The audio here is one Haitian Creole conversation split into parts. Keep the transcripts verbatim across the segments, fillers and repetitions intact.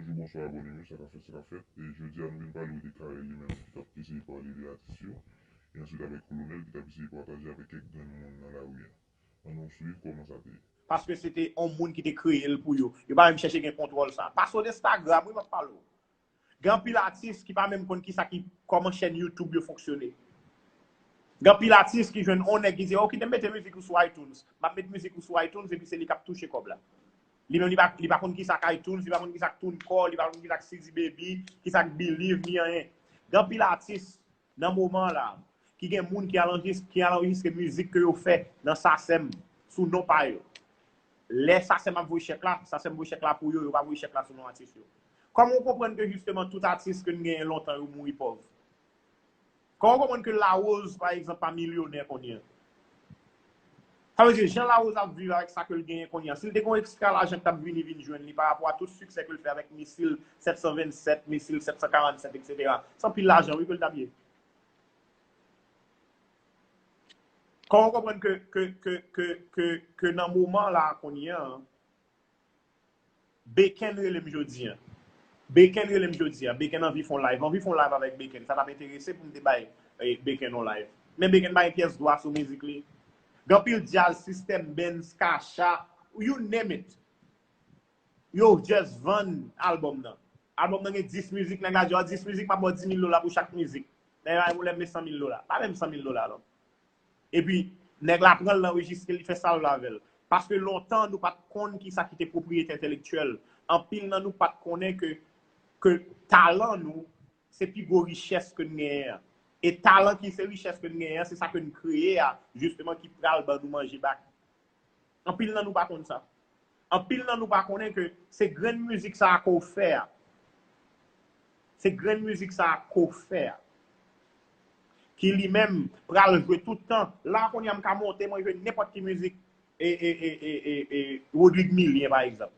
Bonjou, bonswa abòne m yo, sa k ap fèt, sa k ap fèt. E jodi a nou vin pale w de Carel li menm ki t ap eseye pale de atis yo. E answit avèk Kolonèl ki t ap eseye pataje avèk kèk grenn moun nan lari a. Ann nou swiv kòman sa te ye. Paske se te yon moun ki te kreye l pou yo. Yo pa menm chèche gen kontwòl sa. Pase w Instagram, wi, m ap pale w. Gen anpil atis ki pa menm konn kisa ki, kòman chèn YouTube yo fonksyone. Gen anpil atis ki jwenn yon nèg ki di, "Oh, kite m mete mizik ou sou iTunes." M ap met mizik ou sou iTunes, epi se li k ap touche kòb la. Li menm, li pa, li pa konn kisa k iTunes, li pa konn kisa k TuneCore, li pa konn kisa k C D Baby, kisa k Believe, ni anyen. Gen anpil atis nan moman la, ki gen moun ki al anrejis-, ki al anrejistre mizik ke yo fè nan SACEM sou non pa yo. Lè SACEM ap voye chèk la, SACEM voye chèk la pou yo, yo pa voye chèk la sou non atis yo. Kòman w konprann ke jisteman tout atis ke n genyen lontan yo mouri pòv? Kòman w konprann ke Larose, pa egzanp, pa milyonè kounye a? Sa vle di, jan Larose ap viv avèk sa ke l genyen kounye a, si l te gen yon ekstra lajan ki t ap vini vin jwenn li pa rapò a tout siksè ke l fè avèk Misil sèt san vennsèt, Misil sèt san karannsèt, etsetera. Se anpil lajan, wi, ke l t ap ye. Kòman w konprann ke, ke, ke, ke, ke, ke nan moman la kounye a, Beken rele m jodi a. Beken rele m jodi a. Beken anvi fè yon live. M anvi fè yon live avèk Beken. Sa t ap enterese pou m te bay, eh, Beken yon live. Men Beken pa gen pyès dwa sou mizik li. Gen anpil djaz, System Benz, Kacha, you name it. Yo just vann albòm nan. Albòm nan gen dis mizik, nèg la di, "Oh, dis mizik, m ap ba w dis mil dola pou chak mizik." Nèg la, "Ou lè m san mil dola." Pa menm san mil dola, non. Epi, nèg la pran l, l anrejistre, li fè sa l vle avè l. Paske lontan, nou pa t konn kisa ki te pwopriyete entèlektyèl. Anpil nan nou pa t konnen ke, ke talan nou, se pi gwo richès ke n genyen an. E talan ki se richès ke n genyen an, se sa ke n kreye a, jisteman, ki pral ban nou manje bak. Anpil nan nou pa konn sa. Anpil nan nou pa konnen ke se grenn mizik sa a ke w fè a. Se grenn mizik sa a ke w fè a. Ki li menm pral jwe tout tan. La kounye a m ka monte, mwen jwe nenpòt ki mizik. E, e, e, e, e, e, Rodrigue Milien, pa egzanp.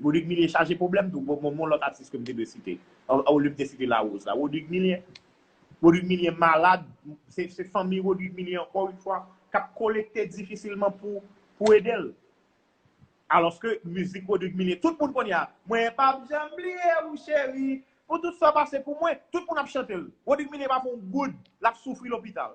Rodrigue Milien chaje pwoblèm tou. Bon, bon, bon, lòt atis ke m te dwe site. An, an, olye m te site Larose la. Rodrigue Milien. Rodrigue Milien malad. Se, se fanmi Rodrigue Milien, ankò yon fwa, k ap kolekte difisilman pou, pou ede l. Alòske mizik Rodrigue Milien, tout moun kounye a, "Mwen p ap janm bliye ou, cheri, pou tout sa w pase pou mwen." Tout moun ap chante l. Rodrigue Milien pa fè yon goud, l ap soufri lopital.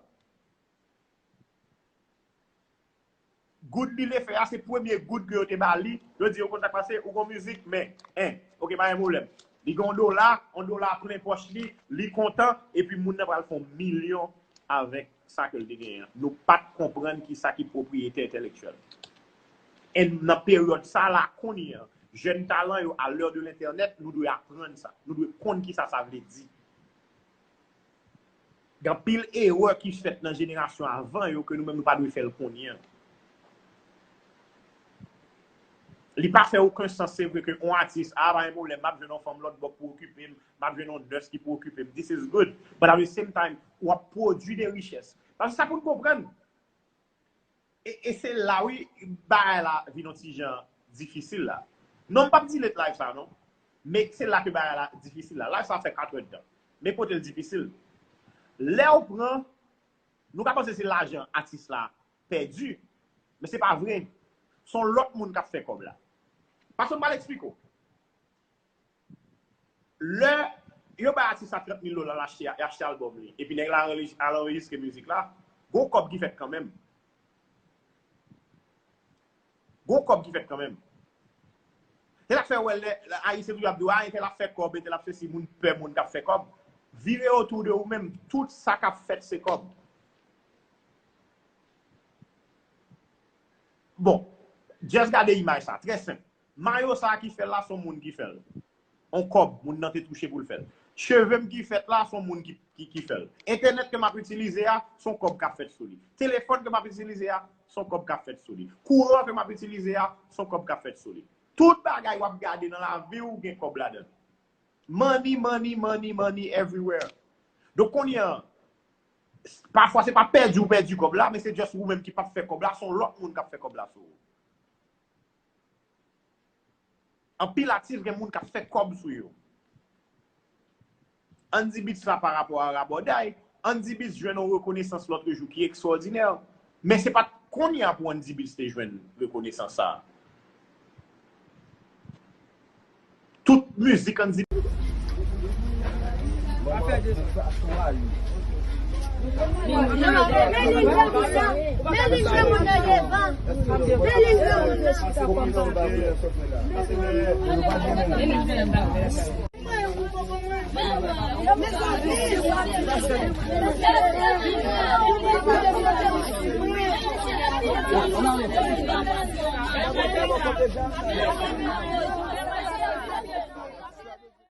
Goud li vle fè a, se premye goud ke yo te ba li. Yo di, "Ou konn sa k pase, ou gon mizik, men, en, oke, pa gen pwoblèm." Li gen yon dola, yon dola plen pòch li, li kontan, epi moun nan pral fè yon milyon avèk sa ke l te genyen an. Nou pa t konprann ki sa ki pwopriyete entèlektyèl. E nan peryòd sa la, kounye a, jèn talan yo, à l'heure de l'internet, nou dwe aprann sa. Nou dwe konn ki sa sa vle di. Gen anpil erè ki fèt nan jenerasyon avan yo ke nou menm nou pa dwe fè l kounye a. Li pa fè okenn sans, se vre ke yon atis, a, pa gen pwoblèm, m ap jwenn yon fanm lòt bò pou okipe m, m ap jwenn yon nurse ki pou okipe m. This is good. But at the same time, w ap pwodui de richès. Paske sa pou n konprann. E, e se la, wi, bagay la vin yon ti jan difisil la. Non, m p ap delete live sa, non. Men se la ke bagay la difisil la. Live sa fè katrè dtan. Men kote l difisil. Lè w pran, nou ka panse se lajan atis la pèdi, men se pa vre. Se yon lòt moun k ap fè kòb la. Paske m pral eksplike w. Lè yo bay atis la trant mil dola, l achte, l achte albòm li, epi nèg la anrejis-, al anrejistre mizik la, gon kòb ki fèt kanmenm. Gon kòb ki fèt kanmenm. Se sa k fè w wè lè, lè Ayisyen toujou ap di w, "A, entèl ap fè kòb, entèl ap sesi," moun pè moun k ap fè kòb. Vire otou de ou menm, tout sa k ap fèt se kòb. Bon, just gade imaj sa, trè senp. Mayo sa a ki fè l la, se yon moun ki fè l. On kòb, moun nan te touche pou l fè l. Cheve m ki fèt la, se yon moun ki, ki, ki fè l. Entènèt ke m ap itilize a, se yon kòb k ap fèt sou li. Telefòn ke m ap itilize a, se yon kòb k ap fèt sou li. Kouran ke m ap itilize a, se yon kòb k ap fèt sou li. Tout bagay w ap gade nan lavi w gen kòb ladan l. Money, money, money, money everywhere. Donk, kounye a, pafwa se pa pèdi ou pèdi kòb la, men se just ou menm ki p ap fè kòb la, se yon lòt moun k ap fè kòb la sou ou. Anpil atis gen moun k ap fè kòb sou yo. Andy Beats la pa rapò a rabòday, Andy Beats jwenn yon rekonesans lòt jou ki ekstwòdinè, men se pa t kounye a pou Andy Beats te jwenn rekonesans sa a. Tout Mizik an di.